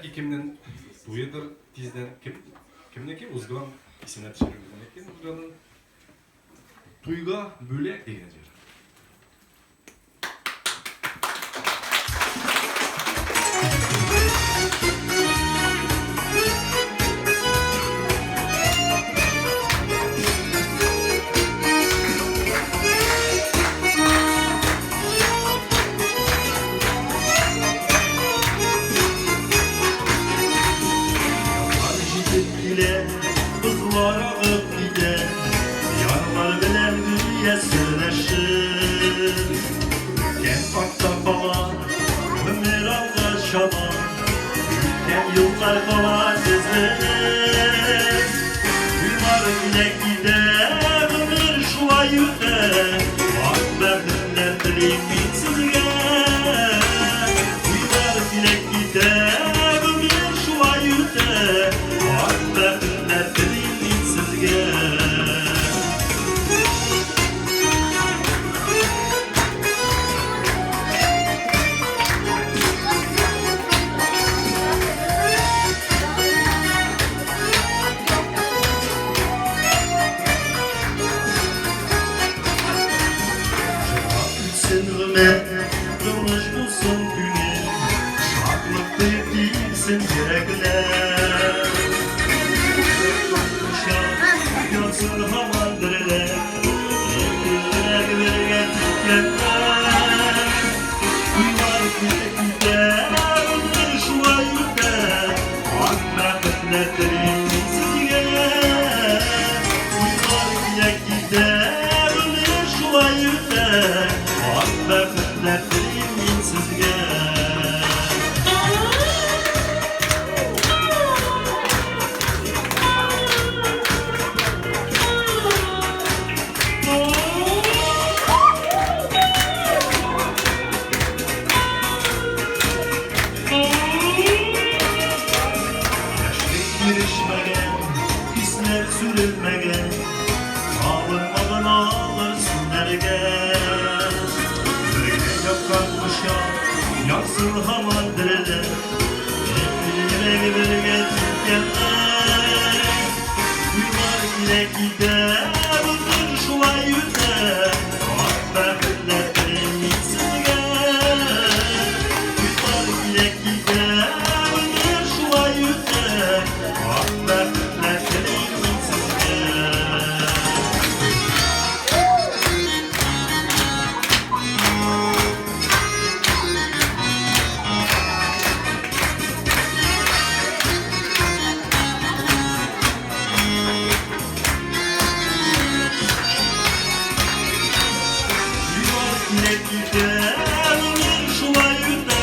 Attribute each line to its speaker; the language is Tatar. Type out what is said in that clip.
Speaker 1: Бәлки кемнең туедыр тиздән, кем, кемнеке узган, исенә төшереп үзенекен узганын. Туйга бүләк дигән җыр.
Speaker 2: Язлар җитеп килә, бозлар агып китә, Ярлар белән гүя сөйләшеп. Үткән артта кала, гомер алга чаба, Үткән юллар кала тезелеп. Уйлар килә китә, гомер шулай үтә, Ак бәхетләр телим мин сезгә. Уйлар килә китә, гомер шулай үтә, Ак бәхетләр телим мин сезгә. Җырлап үтсен гомер, тыныч булсын күңел, Шатлык тоеп типсен йөрәкләр. Янсын һаман дереләп, Ике йөрәк бергә типкәндә. Уйлар китә китә, гомер шулай үтә, Ак бәхетләр телим мин сезгә. Уйлар килә китә, гомер шулай үтә, Ак бәхетләр телим мин сезгә. Яшьлек бирешмәгән, хисләр сүрелмәгән, Алынмаган алыр сүнәргә. Бергә яткан кочак, янсын һаман дереләп, Ике йөрәк бергә типкәндәй. Уйлар килә китә, гомер шулай үтә, Ак бәхетләр телим мин сезгә. Уйлар килә китә, гомер шулай үтә, Ак бәхетләр телим мин сезгә. Уйлар килә китә, гомер шулай үтә,